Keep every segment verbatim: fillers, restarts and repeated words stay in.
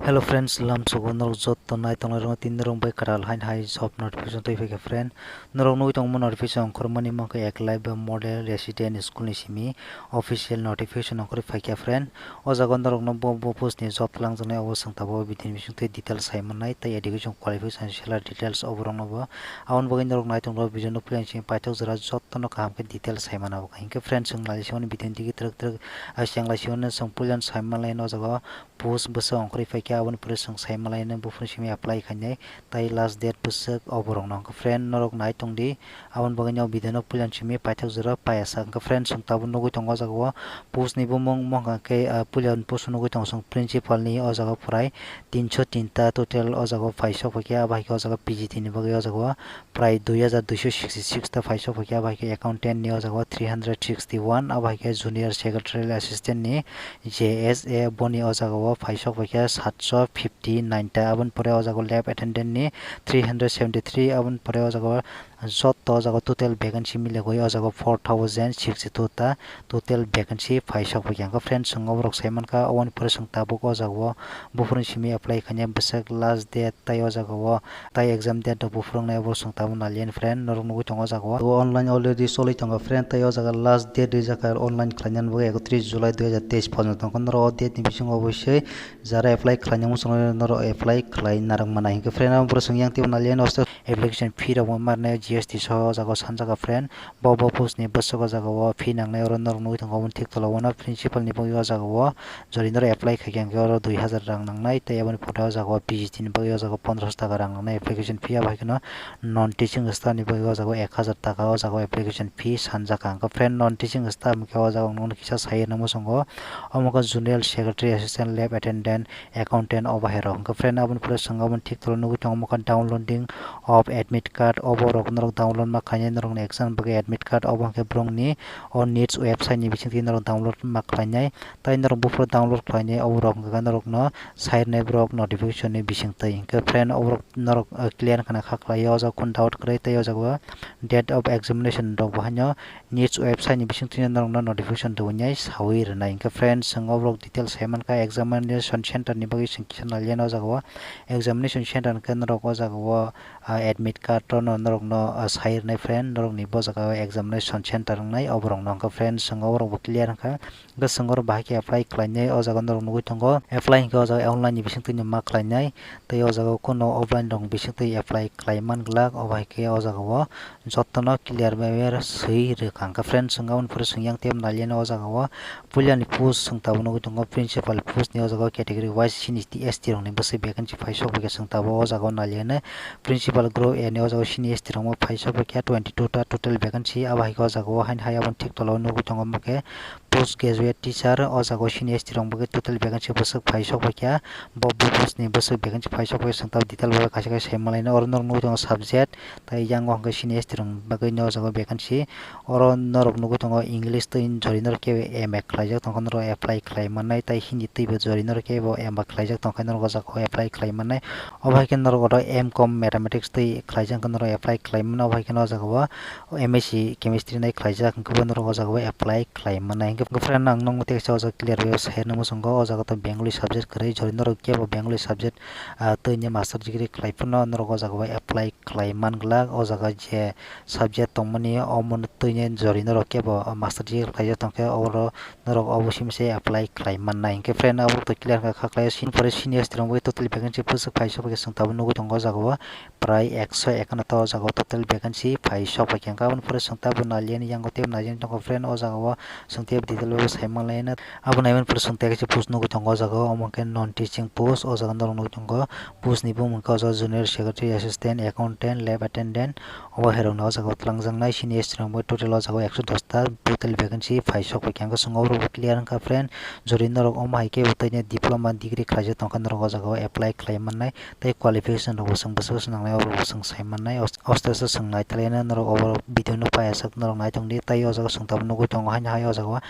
Hello friends, lamsogo norok joto nai tongnai rok tini norok bai kwtal hain hai job notification twi phaikha friend. Norok nugwi tongmo notification ongkhormani mangkha Eklavya Model Resident School ni simi official notification ongkhorwi phaikha friend. O jaga norokno bo bo post ni job twlangjaknai obo chwng tabuk video ni bisingtwi details sai mannai tei education qualification salary details oborokno bo. Aboni bagwi norok nai tongrok video no puila simi paithak jora jotono kaham khe details sai manna bagwi. Hinkhe friends, chwng nai simani video ni digi twrwk twrwk, ah, chwng lai simani chwng puila sai manlai o jaga. Post bwswk ongkhorwi phaikha, aboni pore chwng sai malaino buphuru simi apply khainai, tai last date bwswk oborokno. Hwnkhe friend, norok nai tongdi, aboni bagwino video no puila simi paithak jora paiya sak. Hwnkhe friend, chwng tabuk nugwi tongo o jaga o post ni bumung, mokha khe, ah, puila post nugwi tongo chwng principal ni o jaga o prai tinso tinta total o jaga o paisok phaikha, abo hai khe o jaga P G T ni bagwi o jaga o prai dui hajar duiso sixty six ta paisok phaikha, abo hai khe accountant ni o jaga o three hundred sixty one, abo hai khe junior secretarial assistant ni J S A boni o jaga o paisok phaikha satso fifty nine ta, aboni pore o jaga o lab attendant ni three hundred seventy three, aboni pore o jaga o joto o jaga o total vacancy miligwi o jaga o four thousand sixty two ta total vacancy paisok phaikha. Hwnkhe friends, chwng oborok sai mankha, oboni pore chwng tabuk o jaga o buphuru simi apply khainai bwswk last date tai o jaga o tai exam date rok bo phwrwngnai, obo chwng tabuk naliani friend, norok nugwi tongo o jaga o. O online already choli tongo friend, tai o jaga last date rijak kha online khlainani bagwi ekotris July dui hajar teis porjonto. Norok o date ni bisingo obosoi jara apply khlainani muchungo norok apply khlai narwk mannai. Hinkhe friend, abo chwng yang teibo naliani application fee rok bo marnai G S T soho o jaga o sanjak kha friend. Bo bo post ni bwswk o jaga o fee nangnai, oro norok nugwi tongo, oboni thik tola o no principal ni bagwi o jaga o jori norok apply khaikha hwnkhe oro dui hajar rang nangnai, tei aboni pore o jaga o P G T ni bagwi o jaga o pondroso taka rang nangnai application fee, abo hai kheno non teaching staff ni bagwi o jaga o ek hajar taka o jaga o application fee sanjak ang. Hwnkhe friend, non teaching staff hwnkhe o jaga o nukno kisa sai rwna muchungo, omo khe junior secretary, assistant, lab attendant, accountant, obo hai rok. Hwnkhe friend, aboni pore chwng aboni thik tola nugwi tongo, omo khe downloading of admit card, obo rok norok download ma khainai norokni exam bagwi admit card, obo hwnkhe borokni o NEETS website ni bisingtwi norok download ma khlainai. Tai norok buphuru download khlainai, oborok hwnkha khe norokno sai rwnai borok notification ni bisingtwi. Hinkhe friend, oborok norok, uh, clear khna kha khlaiwi, o jaga kunu doubt kwrwi, tei o jaga o date of examination rok bo haino NEETS website ni bisingtwi norokno notification rwinai sawi rwnai. Hinkhe friend, chwng oborok details sai mankha, examination center ni bagwi chwng kisa naliano o jaga o. Examination center hwnkhe norok o jaga o ah, admit card rokno norokno, ah, sai rwnai friend, norokni bo jaga o examination center wngnai, oborokno hwnkha friend, chwng oborokbo clear wngkha. Hwnkhe chwng oro bahai khe apply khlainai, o jaga norok nugwi tongo, apply hinkhe o jaga online ni bisingtwi no ma khlainai, tei o jaga o kunu offline rok bisingtwi apply khlai man glak, obo hai khe o jaga o jotono clear bai bai swi rwkha. Hwnkhe friend, chwng aboni pore chwng yang tei naliano o jaga o puilani post chwng tabuk nugwi tongo, principal post ni o jaga o category wise sini S T rokni bwswk vacancy paisok bai khe chwng tabuk o jaga o naliano. Principal group A ni o jaga o sini S T rok phai sok khe twenty two ta total vacancy, abo hai khe o jaga o haino hai aboni thik tola o nugwi tongo, omo khe post graduate teacher, o jaga o sini S T rok bagwi total vacancy bwswk phai sok khe bo bo post ni bwswk vacancy phai sok khe chwng tabuk detail bai kaisa kaisa sai manlai. Oro norok nugwi tongo subject, tai yang o hwnkhe sini S T rok bagwi o jaga o vacancy. Oro norok nugwi tongo English twi jori norok kebo M A khlaijak tongkha norok apply khlai mannai, tai Hindi twibo jori norok kebo M A khlaijak tongkha norok o jaga o apply khlai mannai. Obo hai khe norok oro M Com Mathematics twi khlaijak hwnkhe norok apply khlai mano. Obo hai khe o jaga o M S C Chemistry nai khlaijak hwnkhe bo norok o jaga o apply khlai mannai. Hwnkhe friend, ang nokno teisa o jaga clear bai sai rwna muchungo, o jaga to Bengali subject kwrwi, jori norok kebo Bengali subject, ah, twi ni master degree khlai phano norok o jaga o apply khlai man glak. O jaga je subject tongmani omo twi ni jori norok kebo master degree khlaijak tongkhe oro norok obo simi se apply khlai mannai. Hinkhe friend, abo to clear kha kha khlai sin pore sini S T rok bai total vacancy bwswk phai sok bai khe chwng tabuk nugwi tongo o jaga o prai ekso ekanno ta o jaga o total vacancy phai sok bai khe. Hinkhe aboni pore chwng tabuk naliani yango tei naliani tongo friend, o jaga o chwng tei detail bai sai manlai. Abo naimani pore chwng tei kaisa post nugwi tongo o jaga o, omo khe non teaching post, o jaga norok nugwi tongo post ni bumung khe o jaga junior secretary, assistant, accountant, lab attendant, obo hai rok no o jaga o twlangjaknai sini S T rok bai total o jaga o ekso dos ta total vacancy phai sok bai khe. Ang khe chwng obo rok bo clear wngkha friend, jori norok omo hai khe bo tei diploma degree khlaijak tongkha norok o jaga o apply khlai mannai. Tei qualification rok bo chwng bwswk bwswk nangnai, obo rok bo chwng sai mannai. Os-, oste oste chwng naitalaina norok obo video no paiya sak norok nai tongdi. Tai o jaga chwng tabuk nugwi tongo haino hai o jaga o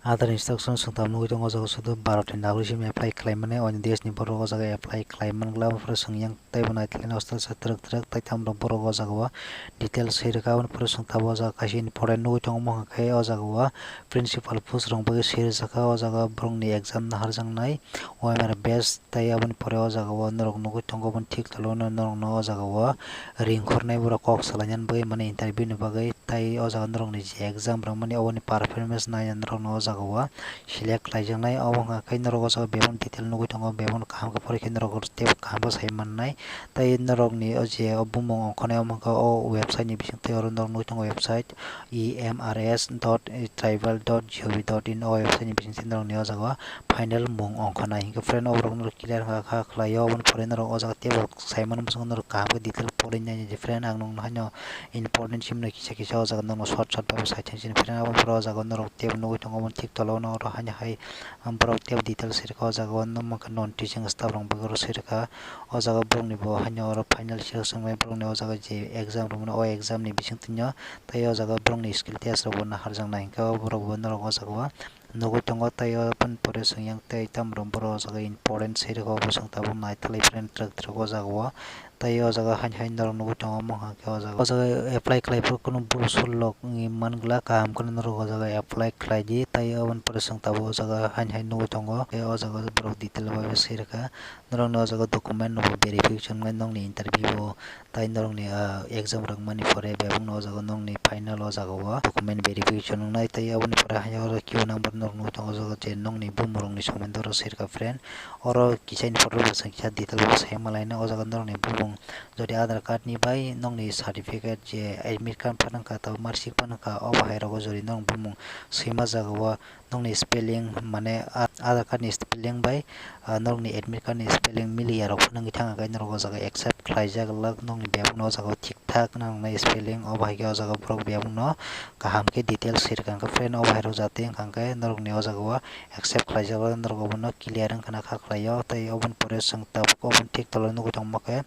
Other instruction chwng tabuk nugwi tongo, o jaga o sudu Bharat ni nagorik simi apply khlai mani, o desh ni borok o jaga apply khlai man glak, omo phuru chwng yang teibo naithalikhe hostel se twrwk twrwk, tei tamo borok o jaga o details swi rwkha, aboni phuru chwng tabuk o jaga kaisa important nugwi tongo, omo hwnkha khe o jaga o principal post rok bagwi swi rwjak kha, o jaga borok ni exam naharjaknai, O M R batch, tei aboni pore o jaga o norok nugwi tongo, aboni thik tolao no norok no o jaga o ringkhornai borok kok salaina bagwi mani interview ni bagwi, tei o jaga norok ni je exam rwmani oboni performance naina norok no o jaga o select khlaijaknai. Omo hwnka khe norok o jaga bebak detail nugwi tongo, bebak kaham khe porikhe norok teibo kaham khe sai mannai. Tei norok ni o je o bumung ongkhornai omo hwnka o website ni bisingtwi oro norok nugwi tongo website E M R S dot tribal dot G O V dot in o website ni bisingtwi norok ni o jaga o final mung ongkhornai. Hinkhe friend, o borok no clear wngkha kha khlai o, oboni pore norok o jaga teibo sai mano bwskango norok kaham khe detail pori nai di friend, ang nokno haino important simi no kisa kisa o jaga norok no short short bai sai thang sini friend, aboni pore o jaga norok teibo nugwi tongo, oboni thik tola o norok haino hai borok teibo detail swi rwkha o jaga o, nokma khe non teaching staff rok bagwi oro swi rwkha o jaga borok ni bo haino oro final selection bai borok ni o jaga je exam rwmani o exam ni bisingtwi no tei o jaga borok ni skill test rok bo naharjaknai hinkhe o borok bo norok o jaga o nugwi tongo, tei aboni pore chwng yang tei tamo borok o jaga important se rwkha, obo chwng tabuk naithalai friend twrwk twrwk o jaga o, tei o jaga haino haino norok nugwi tongo, omo hwnka khe o jaga o jaga apply khlai phuru kunu bul sul rok wngwi man glak, kaham kheno norok o jaga apply khlai di, tei aboni pore chwng tabuk o jaga haino haino nugwi tongo, tei o jaga borok detail bai se rwkha. Norokni o jaga document rok bo verification wngnai, nokni interview bo, tai norokni, ah, exam rwkmani pore bebakno o jaga nokni final o jaga o document verification wngnai, tai aboni pore hai oro queue number norok nugwi tongo o jaga je nokni bumung rokni somondo oro sirka friend, oro kisa ni photo rok bo chwng kisa detail o sai malaina o jaga norokni bumung jodi aadhaar card ni bai nokni certificate je admit card phano wngkha tabuk marksheet phano wngkha o bahai rogo jodi norok bumung swima jaga o. Nokni spelling mane a-, aadhaar card ni spelling bai, ah, nokni admit card ni spelling miliya rok phano wngwi thang khe norok o jaga accept khlaijak glak, nokni bebak no o jaga o thik thak nang nai spelling, o bahai khe o jaga borok bebak no kaham khe details sirkha hwnkhe friend, o bahai rok jatwi wngkha hwnkhe norok ni o jaga o accept khlaijak glak, norok obono clear wngkha na kha khlai o, tei oboni pore chwng tabuk oboni thik tola o nugwi tongma khe,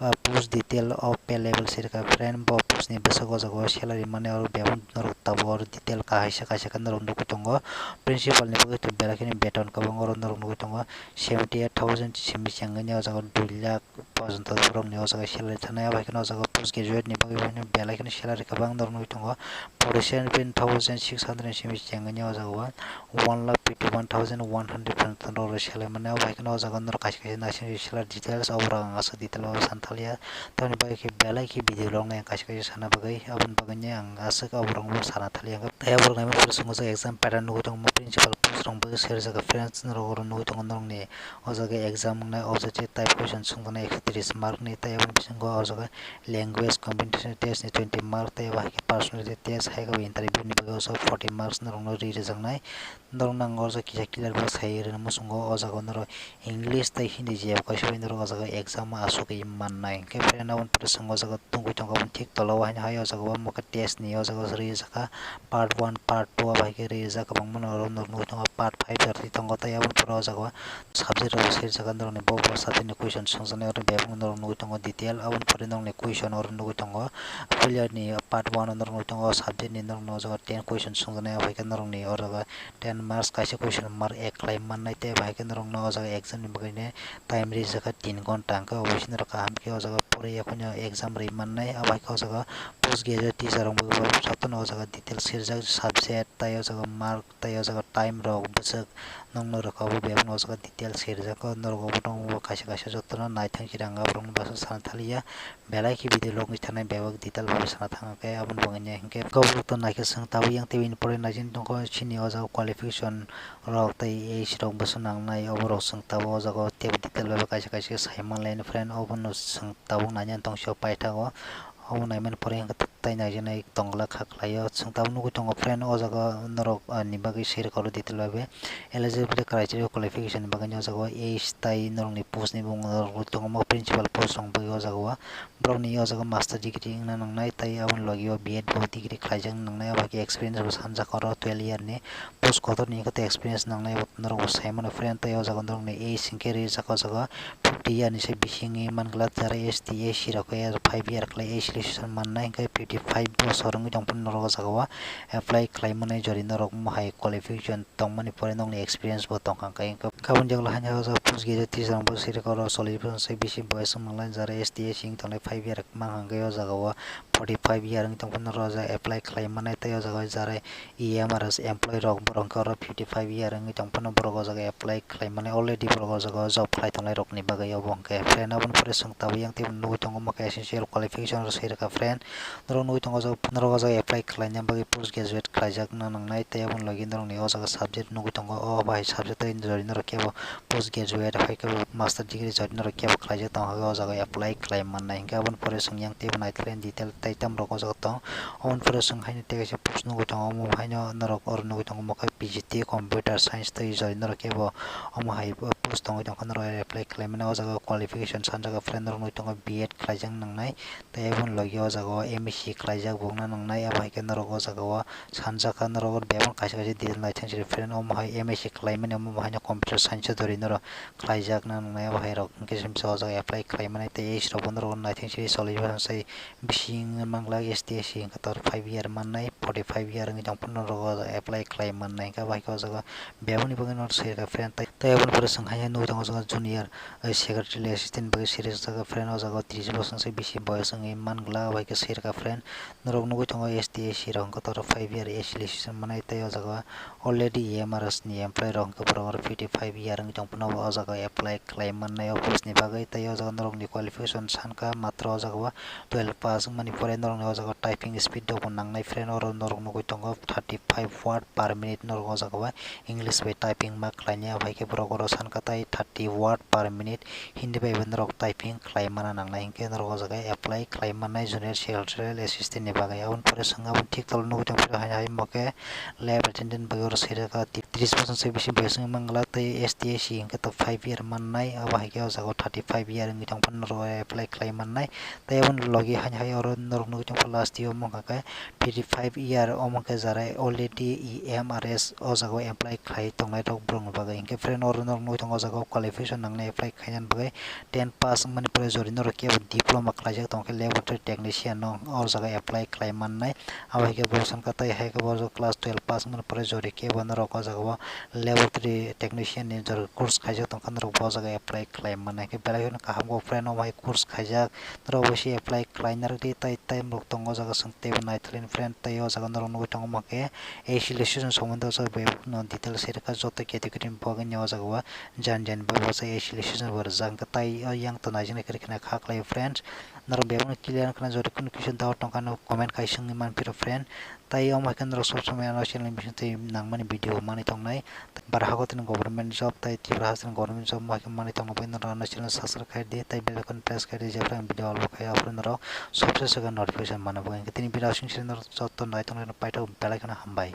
ah, post detail o pay level sirkha friend, bo post ni bwswk o jaga o salary mani oro bebak norok tabuk oro detail kaisa kaisa khe norok nugwi tongo. Principal ni bagwi to belai kheno beton kwbang oro norok nugwi tongo, seventy eight thousand simi chengwi o jaga dui lakh porjonto borok ni o jaga salary thanai, abo hai kheno o jaga post graduate ni bagwi belai kheno salary kwbang norok nugwi tongo, forty seven thousand six hundred simi chengwi o jaga o one lakh fifty one thousand one hundred rok salary mani, abo hai kheno o jaga norok kaisa kaisa naising salary details abo rok ang aswk detail o sana thaliya. Tamoni bagwi khe belai khe video rok nai ang kaisa kaisa sana bagwi, aboni bagwi ni ang aswk abo rok no sana thaliya. Tei abo rok nai mani pore chwng o jaga exam pattern nugwi tongo, principal post rok bagwi sir jaga friends norok oro nugwi tongo norok ni o jaga exam wngnai, o jaga type question swngjaknai ekso tris mark ni, tei aboni bisingo o jaga language competency test ni twenty mark, tei abo hai khe personality test, hai khe bo interview ni bagwi o jaga forty marks norok no ri rwjaknai. Norok no ang o jaga kisa clear bai sai rwna muchungo, o jaga o norok English tei Hindi jeba kaisa bai norok o jaga exam o asugwi mannai. Hwnkhe friend, aboni pore chwng o jaga tungwi tongo, aboni thik tola o haino hai o jaga o mokhe test ni o jaga o rijak kha part one, part two abo hai khe rijak kwbangma norok nugwi tongo, part five jora twi tongo, tei aboni pore o jaga o subject rok bo swijak kha norokni, bo bo subject ni question swngjaknai, oro bebak norok nugwi tongo detail. Aboni pore norokni question oro nugwi tongo, failure ni part one o norok nugwi tongo, subject ni norokno o jaga ten question swngjaknai, abo hai khe norokni oro o jaga ten marks kaisa question mark ek khlai mannai, tei abo hai khe norokno o jaga exam ni bagwi ni time rijak kha tin ghonta, hwnkhe obo se norok kaham khe o jaga poriya phano exam ri mannai. Abo hai khe o jaga post graduate teacher rok bagwi bo jotono o jaga details swijak, subject tei o jaga mark tei o jaga time rok bwswk nokno rwkha, obo bebak no o jaga details swijak kha, norok obo tongo kaisa kaisa jotono naithang sirang aborok no bwswk sana thaliya. Belai khe video logwi thanai bebak detail bai sana thang khe aboni bagwi ni hinkhe kok rok to naikhe chwng tabuk yang tei bini pore naising tongkha chini o jaga qualification rok tei age rok bwswk nangnai, obo rok chwng tabuk o jaga o tei detail bai kaisa kaisa sai manlai friend, obono chwng tabuk naina tong sio paithago, obo naimani pore hinkhe tei naijaknai tongla kha khlai o. Chwng tabuk nugwi tongo friend, o jaga o norok, ah, ni bagwi sir kha oro detail bai eligibility criteria qualification ni bagwi ni o jaga o age tei norokni post ni bumung norok tongo, principal post rok bagwi o jaga o. Borokni o jaga master degree wngna nangnai, tei aboni logi o B Ed bo degree khlaijak nangnai, abo hai khe experience bo sanjak oro twelve year ni. Post kotor ni hinkhe tei experience nangnai, norok bo sai mano friend, tei o jaga norokni age hinkhe rijak o jaga Forty year ni se bisingni man glak jara S T S C rok khe five year khlai age relaxation mannai, hwnkhe fifty five bosor wngwi tongphano norok o jaga o apply khlai mannai, jodi norok mohai qualification tongmani pore nokni experience bo tongkha, hwnkhe kabun jagolo haino o jaga post graduate teacher rok bo sirikoro chollish bosor se bisi boyes wng manglai, jara S T S C wng tongnai five year mankha, hwnkhe o jaga o forty five year wng tongphano norok o jaga apply khlai mannai, tei o jaga o jara E M R S employee rok, borok hwnkhe oro fifty five year wngwi tongphano borok o jaga apply khlai mani, already borok o jaga o job khlai tongnai rokni bagwi obo hwnkhe. Friend, aboni pore chwng tabuk yang teibo nugwi tongo, omo khe essential qualification rok se rwkha friend. Norok nugwi tongo o jaga, norok o jaga apply khlaina bagwi post graduate khlaijakna nangnai, tei aboni logi norokni o jaga subject nugwi tongo, o bahai subject tei jodi norok kebo post graduate hai khe bo master degree jodi norok kebo khlaijak tong, o jaga apply khlai mannai. Hwnkhe aboni pore chwng yang teibo naitholen detail tei tam rok o jaga tong. Aboni pore chwng haino tei kaisa post nugwi tongo, omo haino norok oro nugwi tongo, omo khe P G T computer science tei jodi norok kebo omo hai post tongwi tongkha, norok apply khlai mano. O jaga qualification sanjak friend norok nugwi tongo, B Ed khlaijak nangnai, tei aboni logi o jaga o M E C khlaijak bo wngna nangnai, abo hai khe norok o jaga o sanjak kha, norok bebak kaisa kaisa detail naithok siri friend, omo hai M E C khlai mani, omo haino computer science o jodi norok khlaijakna nangnai, abo hai rok hwnkhe se o jaga apply khlai mani, tei age rok bo norok naithok siri chollish bosor sai bising manglak, S T S C hwnkhe tor five year mannai, forty five year wngwi tongphano norok o jaga apply khlai mannai, hwnkhe abo hai khe o jaga bebak ni bagwi norok se rwkha friend. Tei, tei aboni pore chwng hai nugwi tongo o jaga junior secretary assistant bagwi se rwkha friend, o jaga o tris bosor se bisi boyes wngwi manglak, abo hai khe se rwkha friend. Norok nugwi tongo S T S C rok hwnkhe tor five year age relaxation mannai, tei o jaga already E M R S ni employee rok hwnkhe borok oro fifty five year wngwi tongphano o jaga o apply khlai mannai o post ni bagwi, tei o jaga norokni qualification sankha matro o jaga o twelve pass wngmani pore norokni o jaga o typing speed rok bo nangnai friend, oro norok nugwi tongo thirty five word per minute norok o jaga o English bai typing ma khlainai, abo hai khe borok oro sankha tai thirty word per minute Hindi bai bo norok typing khlai mana nangnai, hinkhe norok o jaga apply khlai mannai junior secretarial assistant ni bagwi. Aboni pore chwng aboni thik tolo nugwi tongphio hai hai omo khe lab attendant bagwi oro se rwkha tris bosor se bisi boyes wngwi manglak, tei S T S C hinkhe to five year mannai, abo hai khe o jaga o thirty five year wngwi tongphano norok apply khlai mannai. Tei aboni logi hai hai oro norok nugwi tongkha last year omo hwnkha khe fifty five year, omo khe jara already E M R S o jaga o apply khlai tongnai rok borok ni bagwi. Hinkhe friend, oro norok nugwi tongo o jaga o qualification nangnai apply khlainani bagwi, ten pass wngmani pore jodi norok kebo diploma khlaijak tongkhe laboratory technician no o jaga apply khlai mannai. Abo hai khe bo sankha tai hai khe bo class twelve pass wngmani pore jodi kebo norok o jaga o laboratory technician ni jora course khaijak tongkha, norok bo o jaga apply khlai mannai. Khe belai kheno kaham khe friend, omo hai course khaijak norok bo se apply khlai narwk di, tai time rok tongo o jaga chwng teibo naitholen friend. Tai o jaga norok nugwi tongo omo khe age relaxation somondo o jaga bai no detail se rwkha joto category ni bagwi ni o jaga o jan jan bai bo se age relaxation bo rijak, hwnkhe tai o yang to naijak nai kwrwi kheno kha khlai o friend. Norok bebak no clear wngkha na, jodi kunu kisa doubt tongkha no comment khai swngwi manphiro friend. Tai omo hai khe norok sob somoi ano channel bising twi nangmani video manwi tongnai. Bara hago tini government job tai Tripura hasteni government job omo hai khe manwi tongma bagwi norok ano channel subscribe khai di tai bell icon press khai di, jephru ang video upload khai aphuru norok sobse swkang notification manna bagwi. Hwnkhe tini video aswk se norok joto nai tongnairok paithak belai kheno hambai.